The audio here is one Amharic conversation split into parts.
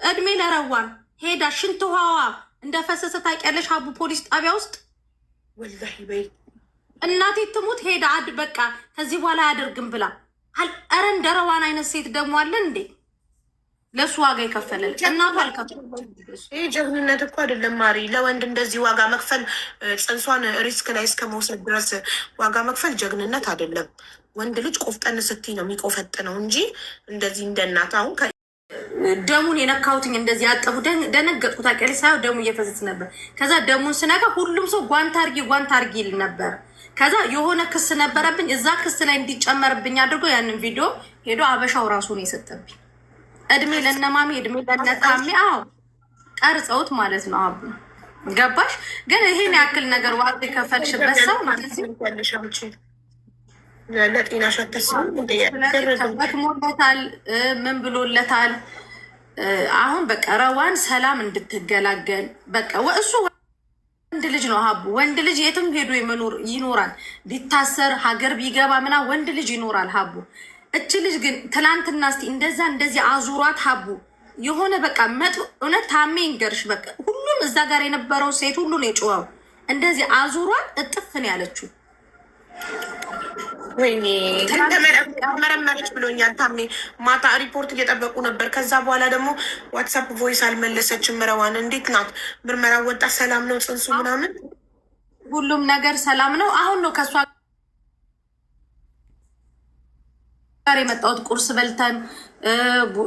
እድሜ ለረዋን ሄዳ ሽንት ውሃዋ እንደፈሰሰ ታውቂያለሽ? ሀቡ ፖሊስ ጣቢያ ውስጥ ወላሂ በይ። እናቴ ትሙት ሄዳ አድ በቃ ከዚህ በኋላ አያደርግም ብላ። ኧረ እንደ ረዋን አይነት ሴት ደግሞ አለ እንዴ? ለእሱ ዋጋ የከፈለል እናቱ አልከፈለችም። ይህ ጀግንነት እኮ አይደለም ማሪ። ለወንድ እንደዚህ ዋጋ መክፈል፣ ጽንሷን risk ላይ እስከ መውሰድ ድረስ ዋጋ መክፈል ጀግንነት አይደለም። ወንድ ልጅ ቆፍጠን ስትይ ነው የሚቆፈጥነው እንጂ እንደዚህ እንደ እናት አሁን ደሙን የነካሁትኝ እንደዚህ ያጠቡ ደነገጥኩ። ታውቂያለሽ፣ ሳየው ደሙ እየፈሰሰ ነበር። ከዛ ደሙን ስነካ ሁሉም ሰው ጓንት አድርጊ ጓንት አድርጊ ይል ነበር። ከዛ የሆነ ክስ ነበረብኝ። እዛ ክስ ላይ እንዲጨመርብኝ አድርጎ ያንን ቪዲዮ ሄዶ አበሻው ራሱ ነው የሰጠብኝ። እድሜ ለነማሚ እድሜ ለነታሚ። አዎ ቀርጸውት ማለት ነው። አቡ ገባሽ? ግን ይሄን ያክል ነገር ዋጋ የከፈልሽበት ሰው ማለት ነው። ለጤናሽ አታስቢም እንዴ? ሞለታል፣ ምን ብሎለታል? አሁን በቃ ረዋን ሰላም እንድትገላገል በቃ እሱ ወንድ ልጅ ነው ሀቡ። ወንድ ልጅ የትም ሄዶ የመኖር ይኖራል። ቢታሰር ሀገር ቢገባ ምና ወንድ ልጅ ይኖራል ሀቡ። እች ልጅ ግን ትላንትና እስቲ እንደዛ እንደዚህ አዙሯት ሀቡ የሆነ በቃ መጥ እውነት ታሜ ይንገርሽ በቃ ሁሉም እዛ ጋር የነበረው ሴት ሁሉ ነው የጮኸው። እንደዚህ አዙሯት እጥፍ ነው ያለችው። ወይኔ ተመረመረች ብሎኛል ታሜ። ማታ ሪፖርት እየጠበቁ ነበር። ከዛ በኋላ ደግሞ WhatsApp voice አልመለሰችም። ረዋን እንዴት ናት? ምርመራ ወጣ፣ ሰላም ነው ጽንሱ ምናምን ሁሉም ነገር ሰላም ነው። አሁን ነው ከእሷ ጋር የመጣሁት። ቁርስ በልተን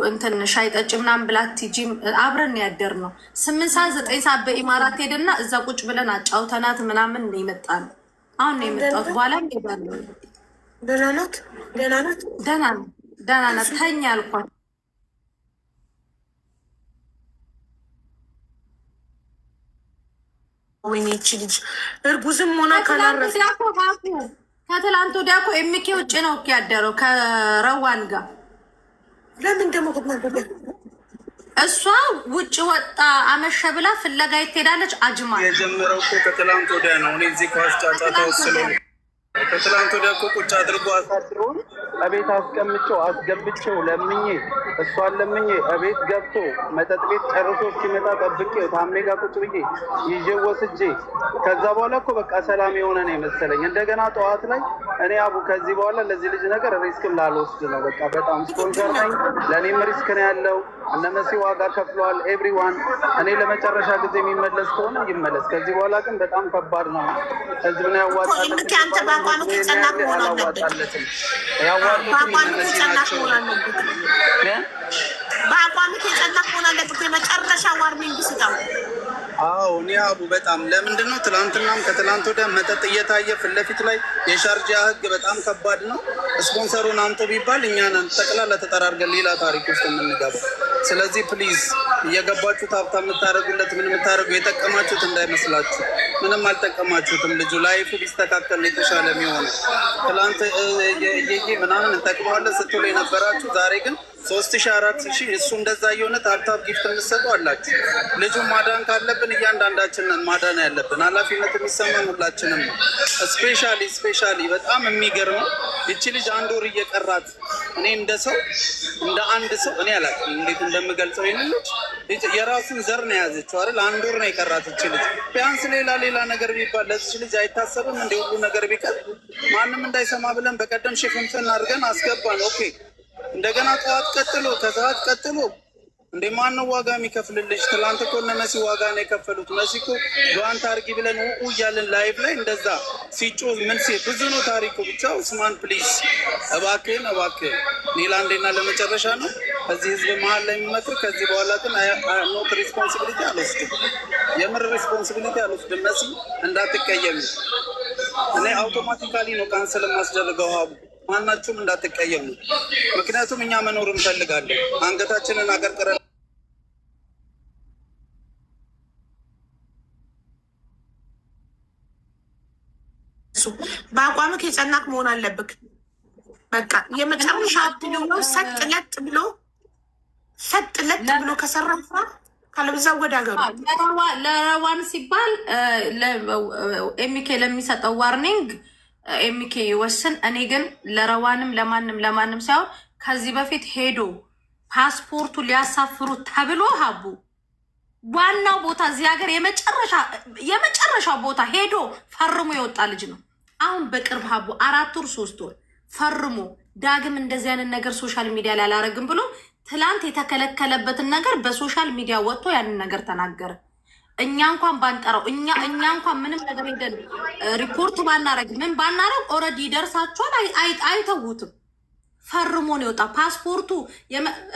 እንትን ሻይ ጠጭ ምናምን ብላት ቲጂም አብረን ያደር ነው። 8 ሰዓት 9 ሰዓት በኢማራት ሄድና እዛ ቁጭ ብለን አጫውተናት ምናምን ነው የመጣ ነው። አሁን ነው የመጣሁት። በኋላ ሄዳለሁ። ደህና ናት፣ ደህና ናት፣ ደህና ናት፣ ደህና ናት። ተኛ አልኳት። ወይኔ ይቺ ልጅ እርጉዝም ሆና ካላረፈ ከትላንት ወዲያ እኮ ኤምኬ ውጭ ነው እኮ ያደረው ከረዋን ጋር። ለምን ደግሞ እሷ ውጭ ወጣ አመሸ ብላ ፍለጋ ትሄዳለች። አጅማ የጀመረው እኮ ከትላንት ወዲያ ነው። እኔ እዚህ ኳስ ጫጫታ ውስጥ ስለሆነ ከትላንት ወዲያ እኮ ቁጭ አድርጎ አሳድሮን እቤት አስቀምጬው አስገብቼው ለምኜ እሷን ለምኜ እቤት ገብቶ መጠጥ ቤት ጨርሶ እስኪመጣ ጠብቄው ታሜ ጋር ቁጭ ብዬ ይዤው ወስጄ ከዛ በኋላ እኮ በቃ ሰላም የሆነ ነው የመሰለኝ። እንደገና ጠዋት ላይ እኔ አቡ ከዚህ በኋላ ለዚህ ልጅ ነገር risk ም ላልወስድ ነው። በቃ በጣም ስፖንሰር ነኝ፣ ለእኔም risk ነው ያለው። እነ መሲ ዋጋ ከፍለዋል። Everyone እኔ ለመጨረሻ ጊዜ የሚመለስ ከሆነ ይመለስ። ከዚህ በኋላ ግን በጣም ከባድ ነው። ህዝብ ነው ያዋጣለት። አንተ በአቋምህ የጸናህ መሆን አለብህ። አላዋጣለትም። ያዋጡትም በአቋምህ እነ መሲ የጸናህ ናቸው። መሆን አለብህ። በአቋምህ የጸናህ መሆን አለብህ። የመጨረሻ warning ስጠው። አዎ እኔ አቡ በጣም ለምንድን ነው ትላንትናም ከትላንት ወዲያ መጠጥ እየታየ ፊት ለፊት ላይ የሻርጃ ህግ በጣም ከባድ ነው። ስፖንሰሩን አምጡ ቢባል እኛን ጠቅላላ ተጠራርገን ሌላ ታሪክ ውስጥ የምንገባው። ስለዚህ please እየገባችሁ tap tap የምታደርጉለት ምን የምታደርጉ የጠቀማችሁት እንዳይመስላችሁ። ምንም አልጠቀማችሁትም። ልጁ life ኡ ቢስተካከል የተሻለ የሚሆነው። ትላንት እየዬ ምናምን እንጠቅመዋለን ስትሉ የነበራችሁ ዛሬ ግን 3000 4000 እሱ እንደዛ እየሆነ tap tap gift የምትሰጡ አላችሁ። ልጁን ማዳን ካለብን እያንዳንዳችንን ማዳን ያለብን ኃላፊነት የሚሰማን ሁላችንም ነው። Especially በጣም የሚገርመው ይቺ ልጅ አንድ ወር እየቀራት እኔ እንደ ሰው እንደ አንድ ሰው እኔ አላውቅም እንዴት እንደምገልጸው ይህን ልጅ የራሱን ዘር ነው የያዘችው አይደል? አንድ ወር ነው የቀራት ይቺ ልጅ። ቢያንስ ሌላ ሌላ ነገር ቢባል ለዚች ልጅ አይታሰብም? እንደ ሁሉ ነገር ቢቀር ማንም እንዳይሰማ ብለን በቀደም ሽፍንፍን አድርገን አስገባን። Okay፣ እንደገና ጠዋት ቀጥሎ ከሰዓት ቀጥሎ እንዴ ማን ነው ዋጋ የሚከፍልልሽ? ትላንት እኮ እነ መሲ ዋጋ ነው የከፈሉት። መሲ እኮ ጓንት አርጊ ብለን ውኡ እያለን live ላይ እንደዛ ሲጮህ ምን ሲ ብዙ ነው ታሪኩ። ብቻ ኡስማን please እባክህን እባክህን፣ እኔ ለአንዴና ለመጨረሻ ነው ከዚህ ህዝብ መሀል ላይ የሚመክር። ከዚህ በኋላ ግን not responsibility አልወስድም፣ የምር responsibility አልወስድም። መሲ እንዳትቀየሚ፣ እኔ automatically ነው cancel የማስደርገው። ሀቡ ማናችሁም እንዳትቀየሙ፣ ምክንያቱም እኛ መኖር እንፈልጋለን። አንገታችንን አቀርቅረን እሱ በአቋምህ የጸናክ መሆን አለብክ። በቃ የመጨረሻ እድል ነው። ሰጥ ለጥ ብሎ ሰጥ ለጥ ብሎ ከሰራ ስራ ካለበዛ ወደ ሀገሩ። ለረዋን ሲባል ኤሚኬ ለሚሰጠው warning ኤሚኬ ይወስን። እኔ ግን ለረዋንም ለማንም ለማንም ሳይሆን ከዚህ በፊት ሄዶ ፓስፖርቱ ሊያሳፍሩ ተብሎ ሀቡ ዋናው ቦታ እዚህ ሀገር የመጨረሻ ቦታ ሄዶ ፈርሞ የወጣ ልጅ ነው። አሁን በቅርብ ሀቡ 4 ወር 3 ወር ፈርሞ ዳግም እንደዚህ አይነት ነገር social media ላይ አላረግም ብሎ ትላንት የተከለከለበትን ነገር በ social media ወጥቶ ያንን ነገር ተናገረ። እኛ እንኳን ባንጠራው እኛ እንኳን ምንም ነገር ሄደን ሪፖርት ባናረግ ምን ባናረግ already ይደርሳቸዋል። አይተዉትም። ፈርሞ ነው የወጣ ፓስፖርቱ።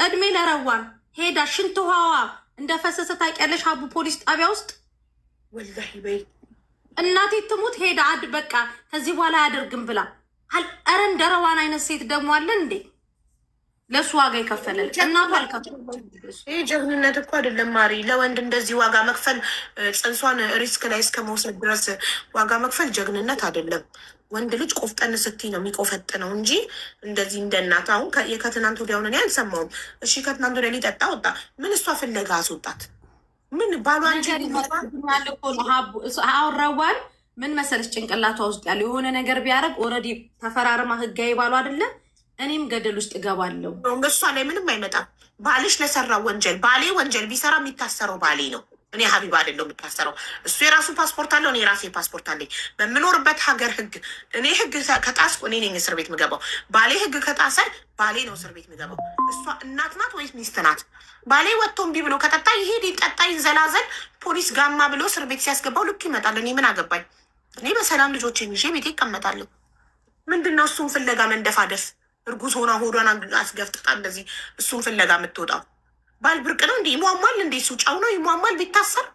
እድሜ ለረዋን ሄዳ ሽንት ውሃዋ እንደፈሰሰ ታውቂያለሽ? ሀቡ ፖሊስ ጣቢያ ውስጥ ወላሂ በይ። እናቴ ትሙት ሄዳ አድ በቃ ከዚህ በኋላ አያደርግም ብላ። ኧረ እንደ ረዋን አይነት ሴት ደግሞ አለ እንዴ? ለእሱ ዋጋ የከፈለል እናቱ አልከፈለችም። ይህ ጀግንነት እኮ አይደለም ማሪ። ለወንድ እንደዚህ ዋጋ መክፈል፣ ጽንሷን risk ላይ እስከ መውሰድ ድረስ ዋጋ መክፈል ጀግንነት አይደለም። ወንድ ልጅ ቆፍጠን ስትይ ነው የሚቆፈጥነው እንጂ እንደዚህ እንደ እናት አሁን ከትናንት ወዲያውን እኔ አልሰማሁም። እሺ ከትናንት ወዲያ ሊጠጣ ወጣ። ምን እሷ ፍለጋ አስወጣት? ምን ባሏ እንጂ አሁን ረዋን ምን መሰለች ጭንቅላቷ ውስጥ ያለው የሆነ ነገር ቢያደርግ already ተፈራርማ ህጋዊ ባሏ አይደለ እኔም ገደል ውስጥ እገባለሁ። እሷ ላይ ምንም አይመጣም። ባልሽ ለሰራው ወንጀል፣ ባሌ ወንጀል ቢሰራ የሚታሰረው ባሌ ነው። እኔ ሀቢባ አይደለሁ የምታሰረው። እሱ የራሱ ፓስፖርት አለው፣ እኔ የራሴ ፓስፖርት አለኝ። በምኖርበት ሀገር ህግ እኔ ህግ ከጣስኩ እኔ ነኝ እስር ቤት የምገባው። ባሌ ህግ ከጣሰ ባሌ ነው እስር ቤት የምገባው። እሷ እናት ናት ወይስ ሚስት ናት? ባሌ ወጥቶ እምቢ ብሎ ከጠጣ ይሄድ ይጠጣ ይንዘላዘል፣ ፖሊስ ጋማ ብሎ እስር ቤት ሲያስገባው ልክ ይመጣል። እኔ ምን አገባኝ? እኔ በሰላም ልጆቼን ይዤ ቤቴ ይቀመጣለሁ። ምንድን ነው እሱን ፍለጋ መንደፋደፍ? እርጉዝ ሆና ሆዷን አስገፍጥጣ እንደዚህ እሱን ፍለጋ የምትወጣው ባል ብርቅ ነው እንዴ? ይሟሟል እንዴ? እሱ ጫው ነው ይሟሟል። ቢታሰር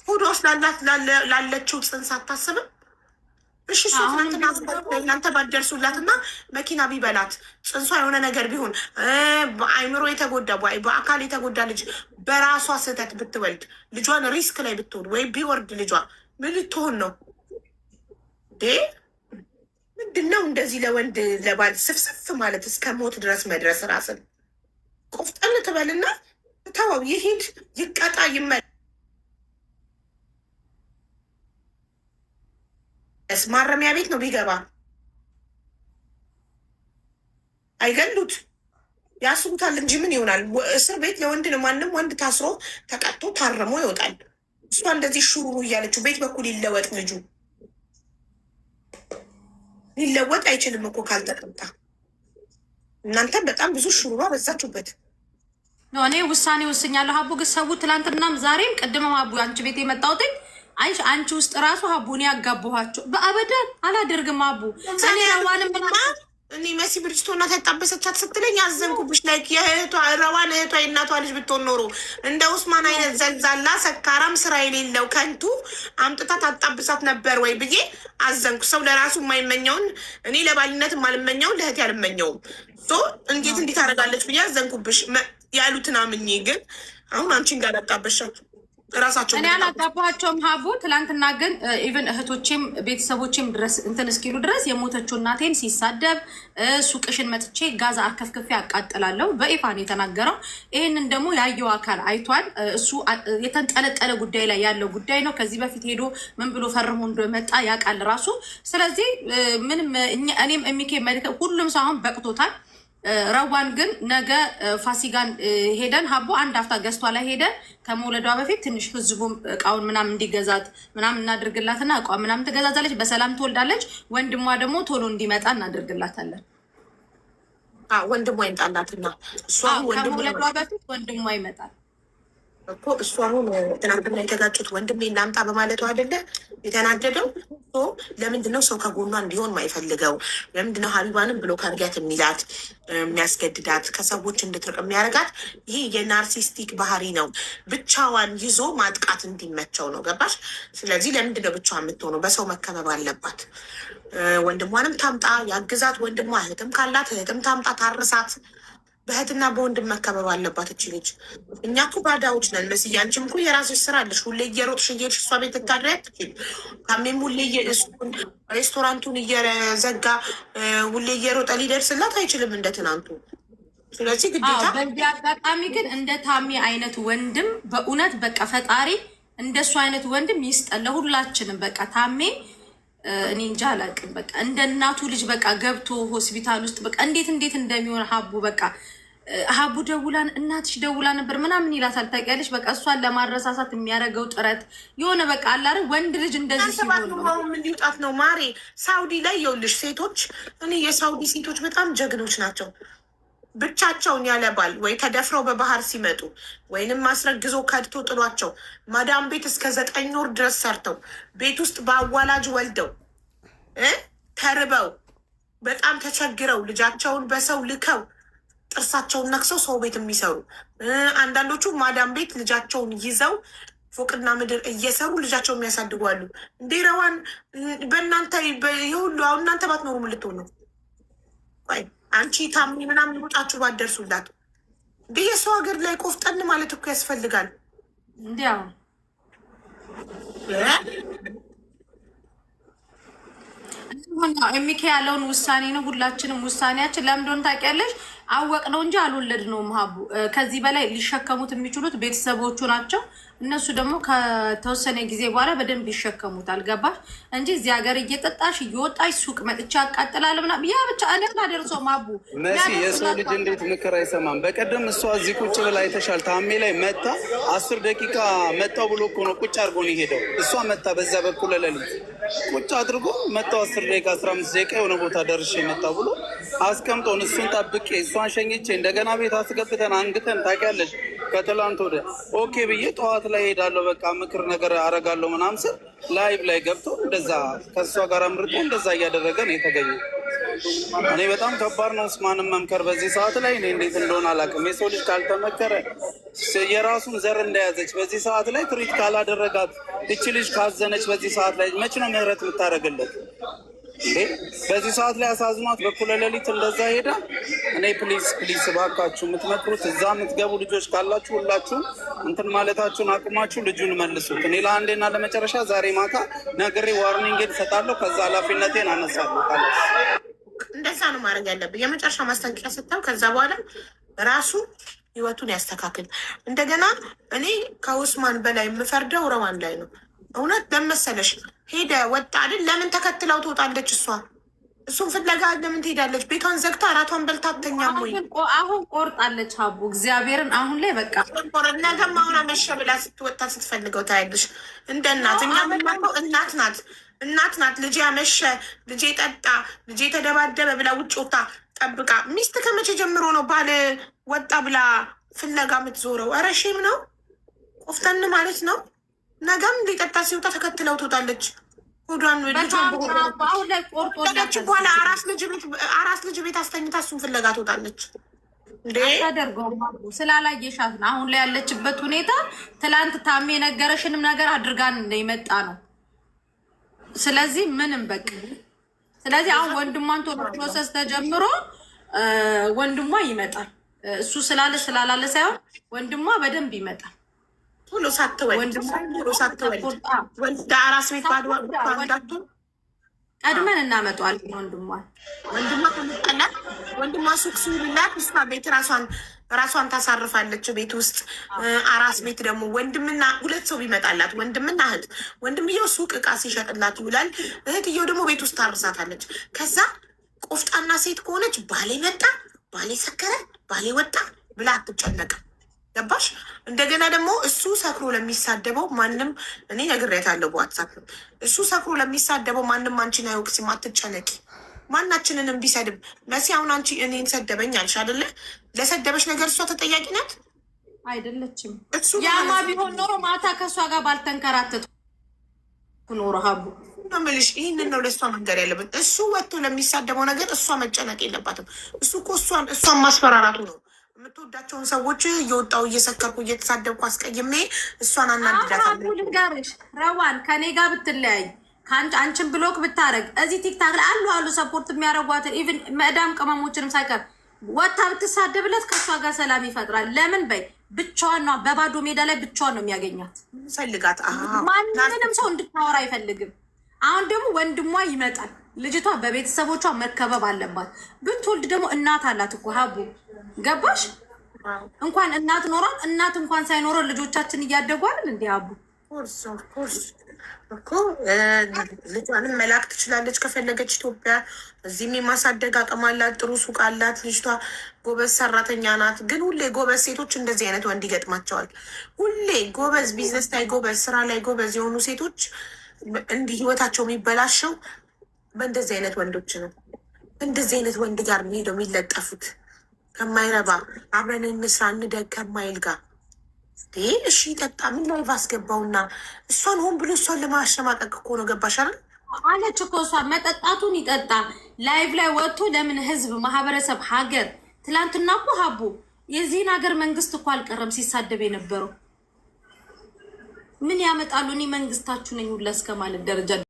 ሆዷ ውስጥ ላለችው ጽንስ አታስብም? እሺ እሱ ትናንትና እናንተ ባትደርሱላትና መኪና ቢበላት ጽንሷ የሆነ ነገር ቢሆን፣ በአይምሮ የተጎዳ በአካል የተጎዳ ልጅ በራሷ ስህተት ብትወልድ፣ ልጇን risk ላይ ብትሆን ወይ ቢወርድ ልጇ ምን ልትሆን ነው? ምንድን ነው እንደዚህ ለወንድ ለባል ስፍስፍ ማለት፣ እስከ ሞት ድረስ መድረስ? ራስን ቆፍጠን ትበልና ተወው፣ ይሂድ፣ ይቀጣ፣ ይመለስ። ማረሚያ ቤት ነው ቢገባ አይገሉት፣ ያስሩታል እንጂ ምን ይሆናል? እስር ቤት ለወንድ ነው። ማንም ወንድ ታስሮ ተቀጥቶ ታርሞ ይወጣል። እሷ እንደዚህ ሹሩሩ እያለችው ቤት በኩል ይለወጥ ልጁ ሊለወጥ አይችልም እኮ ካልተቀጣ። እናንተ በጣም ብዙ ሹሩሩ አበዛችሁበት። እኔ ውሳኔ ወስኛለሁ። ሀቡ ግን ሰው ትላንትናም ዛሬም ቅድምም ሀቡ አንቺ ቤት የመጣሁትኝ አይሽ አንቺ ውስጥ ራሱ ሀቡ እኔ ያጋባኋቸው በአበደን አላደርግም። ሀቡ እኔ ረዋንም እኔ መሲ ብርጅቶ እናት ያጣበሰቻት ስትለኝ አዘንኩብሽ። Like የእህቷ ረዋን እህቷ የእናቷ ልጅ ብትሆን ኖሮ እንደ ኡስማን አይነት ዘልዛላ ሰካራም ስራ የሌለው ከንቱ አምጥታ ታጣብሳት ነበር ወይ ብዬ አዘንኩ። ሰው ለራሱ የማይመኘውን፣ እኔ ለባልነት የማልመኘውን ለእህቴ አልመኘውም። እንዴት እንዲህ ታደርጋለች ብዬ አዘንኩብሽ። ያሉትን አምኜ ግን አሁን አንቺ እንዳላጣበሻት ራሳቸው እኔ አላጋባቸውም ሀቡ። ትላንትና ግን even እህቶቼም ቤተሰቦቼም ድረስ እንትን እስኪሉ ድረስ የሞተችው እናቴን ሲሳደብ ሱቅሽን መጥቼ ጋዛ አርከፍክፌ አቃጥላለሁ በይፋ ነው የተናገረው። ይህንን ደግሞ ያየው አካል አይቷል። እሱ የተንጠለጠለ ጉዳይ ላይ ያለው ጉዳይ ነው። ከዚህ በፊት ሄዶ ምን ብሎ ፈርሞ እንደመጣ ያውቃል ራሱ። ስለዚህ ምንም እኔም እሚኬ ሁሉም ሰው አሁን በቅቶታል። ረዋን ግን ነገ ፋሲካን ሄደን ሀቦ አንድ አፍታ ገዝቷ ላይ ሄደን ከመውለዷ በፊት ትንሽ ህዝቡም እቃውን ምናምን እንዲገዛት ምናምን እናድርግላትና እቃ ምናምን ትገዛዛለች፣ በሰላም ትወልዳለች። ወንድሟ ደግሞ ቶሎ እንዲመጣ እናደርግላታለን። ወንድሟ ይምጣላትና እሷ ከመውለዷ በፊት ወንድሟ ይመጣል እኮ። እሱ አሁን ትናንትና የተጋጩት ወንድሜ ላምጣ በማለቱ አይደለ የተናደደው? ለምንድነው ሰው ከጎኗ እንዲሆን ማይፈልገው? ለምንድነው ሀቢባንም ብሎ ካርጊያት የሚላት፣ የሚያስገድዳት፣ ከሰዎች እንድትርቅ የሚያደርጋት? ይሄ የ narcissistic ባህሪ ነው። ብቻዋን ይዞ ማጥቃት እንዲመቸው ነው። ገባሽ? ስለዚህ ለምንድነው ብቻዋን የምትሆነው? በሰው መከበብ አለባት። ወንድሟንም ታምጣ ያግዛት። ወንድሟ እህትም ካላት እህትም ታምጣ ታርሳት። በእህትና በወንድም መከበብ አለባት እቺ ልጅ። እኛ እኮ ባዳዎች ነን። መስዬ አንቺም እኮ የራስሽ ስራ አለሽ። ሁሌ እየሮጥሽ እየሄድሽ እሷ ቤት ልታድሪ አትችይም። ታሜም ሁሌ ሬስቶራንቱን እየዘጋ ሁሌ እየሮጠ ሊደርስላት አይችልም እንደ ትናንቱ። ስለዚህ ግዴታ በዚህ አጋጣሚ ግን እንደ ታሜ አይነት ወንድም በእውነት በቃ ፈጣሪ እንደሱ አይነት ወንድም ይስጠን ለሁላችንም። በቃ ታሜ እኔ እንጃ አላውቅም። በቃ እንደ እናቱ ልጅ በቃ ገብቶ ሆስፒታል ውስጥ በቃ እንዴት እንዴት እንደሚሆን ሀቡ፣ በቃ ሀቡ ደውላ እናትሽ ደውላ ነበር ምናምን ይላታል። ታውቂያለሽ፣ በቃ እሷን ለማረሳሳት የሚያደርገው ጥረት የሆነ በቃ አለ አይደል ወንድ ልጅ እንደዚህ ሲሆን ነው። ምን ሊውጣት ነው ማሬ? ሳውዲ ላይ የውልሽ ሴቶች፣ እኔ የሳውዲ ሴቶች በጣም ጀግኖች ናቸው። ብቻቸውን ያለ ባል ወይ ተደፍረው በባህር ሲመጡ ወይንም አስረግዞ ከድቶ ጥሏቸው ማዳም ቤት እስከ 9 ወር ድረስ ሰርተው ቤት ውስጥ በአዋላጅ ወልደው ተርበው በጣም ተቸግረው ልጃቸውን በሰው ልከው ጥርሳቸውን ነክሰው ሰው ቤት የሚሰሩ፣ አንዳንዶቹ ማዳም ቤት ልጃቸውን ይዘው ፎቅና ምድር እየሰሩ ልጃቸውን የሚያሳድጉ አሉ። እንዴ ረዋን፣ በእናንተ የሁሉ አሁን እናንተ ባትኖሩ ምን ልትሆን ነው? ቆይ አንቺ ታምኒ ምናምን ሩጣችሁ ባትደርሱላት እንዴ፣ የሰው ሀገር ላይ ቆፍጠን ማለት እኮ ያስፈልጋል። እንዲያው ኤሚኬ ያለውን ውሳኔ ነው። ሁላችንም ውሳኔያችን ለምን እንደሆነ ታውቂያለሽ? አወቅ ነው እንጂ አልወለድነውም። ሀቡ፣ ከዚህ በላይ ሊሸከሙት የሚችሉት ቤተሰቦቹ ናቸው። እነሱ ደግሞ ከተወሰነ ጊዜ በኋላ በደንብ ይሸከሙታል። ገባሽ? እንጂ እዚህ ሀገር እየጠጣሽ እየወጣሽ ሱቅ መጥቻ አቃጥላለሁ ምናምን ያ ብቻ እኔ አላደርሰውም። ሀቡ። መሲ፣ የሰው ልጅ እንዴት ምክር አይሰማም? በቀደም እሷ እዚህ ቁጭ ብላ አይተሻል። ታሜ ላይ መታ 10 ደቂቃ መጣው ብሎ እኮ ነው ቁጭ አድርጎ ነው የሄደው። እሷ መታ በዛ በኩል ለሌሊት ቁጭ አድርጎ መጣው፣ 10 ደቂቃ 15 ደቂቃ የሆነ ቦታ ደርሼ መጣው ብሎ አስቀምጦን እሱን ጠብቄ እሷን ሸኝቼ እንደገና ቤት አስገብተን አንግተን፣ ታውቂያለሽ። ከትላንት ወዲያ okay ብዬ ጠዋት ላይ ሄዳለሁ በቃ ምክር ነገር አረጋለሁ ምናምን ስል live ላይ ገብቶ እንደዛ ከእሷ ጋር አምርጦ እንደዛ እያደረገ ነው የተገኘው። እኔ በጣም ከባድ ነው ኡስማንን መምከር በዚህ ሰዓት ላይ። እኔ እንዴት እንደሆነ አላውቅም። የሰው ልጅ ካልተመከረ የራሱን ዘር እንደያዘች በዚህ ሰዓት ላይ treat ካላደረጋት፣ እቺ ልጅ ካዘነች በዚህ ሰዓት ላይ መች ነው ምህረት የምታደርግለት? እንዴ በዚህ ሰዓት ላይ አሳዝኗት በኩለ ሌሊት እንደዛ ሄዳ። እኔ please please እባካችሁ የምትመክሩት እዛ የምትገቡ ልጆች ካላችሁ ሁላችሁም እንትን ማለታችሁን አቁማችሁ ልጁን መልሱት። እኔ ለአንዴና ለመጨረሻ ዛሬ ማታ ነግሬ warning ን እሰጣለሁ። ከዛ ኃላፊነቴን አነሳለሁ። ካለስ እንደዛ ነው ማድረግ ያለብን። የመጨረሻ ማስጠንቀቂያ ሰጥተው ከዛ በኋላ ራሱ ህይወቱን ያስተካክል። እንደገና እኔ ከኡስማን በላይ የምፈርደው ረዋን ላይ ነው። እውነት ለመሰለሽ ሄደ ወጣ አይደል? ለምን ተከትለው ትወጣለች? እሷ እሱን ፍለጋ ለምን ትሄዳለች? ቤቷን ዘግታ እራቷን በልታ አትተኛም ወይ? አሁን ቆርጣለች ሀቡ፣ እግዚአብሔርን አሁን ላይ በቃ። ነገም አሁን አመሸ ብላ ስትወጣ ስትፈልገው ታያለሽ። እንደ እናት እኛ የምናውቀው እናት ናት፣ እናት ናት። ልጄ አመሸ፣ ልጄ ጠጣ፣ ልጄ ተደባደበ ብላ ውጭ ወጣ ጠብቃ። ሚስት ከመቼ ጀምሮ ነው ባል ወጣ ብላ ፍለጋ የምትዞረው? ኧረ shame ነው። ቆፍጠን ማለት ነው። ነገም ሊጠጣ ሲወጣ ተከትለው ትወጣለች። ሆዷን ልጇን አሁን ላይ ቆርጦች በኋላ አራስ ልጅ ቤት አስተኝታ እሱን ፍለጋ ትወጣለች። እንዴ አታደርገውም ስላላየሻት ነው። አሁን ላይ ያለችበት ሁኔታ ትላንት ታሜ የነገረሽንም ነገር አድርጋን የመጣ ነው። ስለዚህ ምንም በቃ ስለዚህ አሁን ወንድሟን ቶሎ process ተጀምሮ ወንድሟ ይመጣል። እሱ ስላለ ስላላለ ሳይሆን ወንድሟ በደንብ ይመጣል። ቶሎ ሳትወልድ ወልዳ አራስ ቤት ባዶ እንዳትሆን። ቀድመን እናመጣዋለን ወንድሟን። ወንድሟ ከመጣላት ወንድሟ ሱቅ ሲውልላት እሷ ቤት ራሷን ራሷን ታሳርፋለች። ቤት ውስጥ አራስ ቤት ደግሞ ወንድምና ሁለት ሰው ቢመጣላት ወንድምና እህት፣ ወንድምየው ሱቅ እቃ ሲሸጥላት ይውላል። እህትየው ደግሞ ቤት ውስጥ ታርሳታለች። ከዛ ቆፍጣና ሴት ከሆነች ባሌ መጣ፣ ባሌ ሰከረ፣ ባሌ ወጣ ብላ አትጨነቅም። ገባሽ? እንደገና ደግሞ እሱ ሰክሮ ለሚሳደበው ማንም፣ እኔ ነግሬያታለሁ በ WhatsApp፣ እሱ ሰክሮ ለሚሳደበው ማንም አንቺን አይወቅስም፣ አትጨነቂ። ማናችንንም ቢሰድብ መሲ፣ አሁን አንቺ እኔን ሰደበኝ አልሽ አይደለ? ለሰደበሽ ነገር እሷ ተጠያቂ ናት? አይደለችም። እሱ ያማ ቢሆን ኖሮ ማታ ከእሷ ጋር ባልተንከራተትኩ ኖሮ ሀቡ። ነው የምልሽ። ይህንን ነው ለእሷ መንገር ያለብን። እሱ ወጥቶ ለሚሳደበው ነገር እሷ መጨነቅ የለባትም። እሱ እኮ እሷን ማስፈራራቱ ነው። የምትወዳቸውን ሰዎች እየወጣው እየሰከርኩ እየተሳደብኩ አስቀይሜ እሷን አናድዳታለሁ። ልንገርሽ ረዋን፣ ከኔ ጋር ብትለያይ አንቺን block ብታደረግ እዚህ TikTok ላይ አሉ አሉ support የሚያደርጓትን even መዳም ቅመሞችንም ሳይቀር ወታ ብትሳደብለት ከእሷ ጋር ሰላም ይፈጥራል። ለምን በይ ብቻዋን ነው፣ በባዶ ሜዳ ላይ ብቻዋን ነው የሚያገኛት። ፈልጋት ማንንም ሰው እንድታወራ አይፈልግም። አሁን ደግሞ ወንድሟ ይመጣል። ልጅቷ በቤተሰቦቿ መከበብ አለባት። ብትወልድ ደግሞ እናት አላት እኮ ሀቡ፣ ገባሽ? እንኳን እናት ኖሯት እናት እንኳን ሳይኖረው ልጆቻችን እያደጉ አይደል እንዲ ሀቡ? Of course. እኮ ልጇንም መላክ ትችላለች ከፈለገች ኢትዮጵያ። እዚህም የማሳደግ አቅም አላት። ጥሩ ሱቅ አላት። ልጅቷ ጎበዝ ሰራተኛ ናት። ግን ሁሌ ጎበዝ ሴቶች እንደዚህ አይነት ወንድ ይገጥማቸዋል። ሁሌ ጎበዝ ቢዝነስ ላይ ጎበዝ፣ ስራ ላይ ጎበዝ የሆኑ ሴቶች እንዲህ ህይወታቸው የሚበላሸው በእንደዚህ አይነት ወንዶች ነው። እንደዚህ አይነት ወንድ ጋር ሄደው የሚለጠፉት ከማይረባ አብረን እንስራ እንደግ ከማይል ጋር። እሺ ጠጣ ምን live አስገባውና እሷን ሆን ብሎ እሷን ለማሸማቀቅ እኮ ነው። ገባሽ አይደል? አለች እኮ እሷ መጠጣቱን ይጠጣ live ላይ ወጥቶ ለምን ህዝብ፣ ማህበረሰብ፣ ሀገር። ትላንትና እኮ ሀቡ የዚህን ሀገር መንግስት እኮ አልቀረም ሲሳደብ የነበረው። ምን ያመጣሉ? እኔ መንግስታችሁ ነኝ ሁላ እስከ ማለት ደረጃ።